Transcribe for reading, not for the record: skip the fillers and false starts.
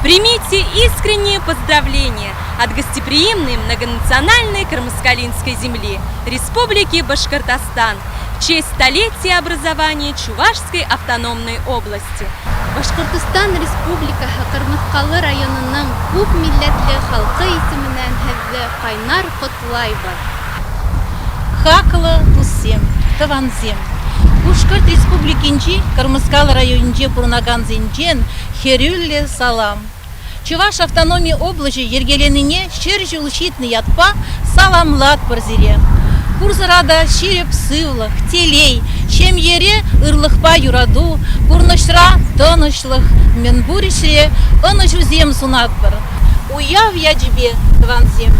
Примите искренние поздравления от гостеприимной многонациональной Кармаскалинской земли Республики Башкортостан в честь столетия образования Чувашской автономной области. Башкортостан Республикаһы Кырмыскалы районының күп милләтле халкы исеменнән һеҙҙе ҡайнар ҡотлайбыҙ! Хаклӑ туссем, тӑвансем! Пушкӑрт Республикинчи Кӑрмӑскал районӗнче пурӑнакансенчен хӗрӳллӗ салам! Чӑваш автономи облаҫӗ йӗркеленине ҫӗр ҫул ҫитнӗ ятпа саламлатпӑр сире! Пурсӑра та ҫирӗп сывлӑх, телей, ҫемьере ырлӑхпа юрату, пурнӑҫра тӑнӑҫлӑх, мӗнпур ӗҫре ӑнӑҫусем сунатпӑр. Уяв ячӗпе, тӑвансем!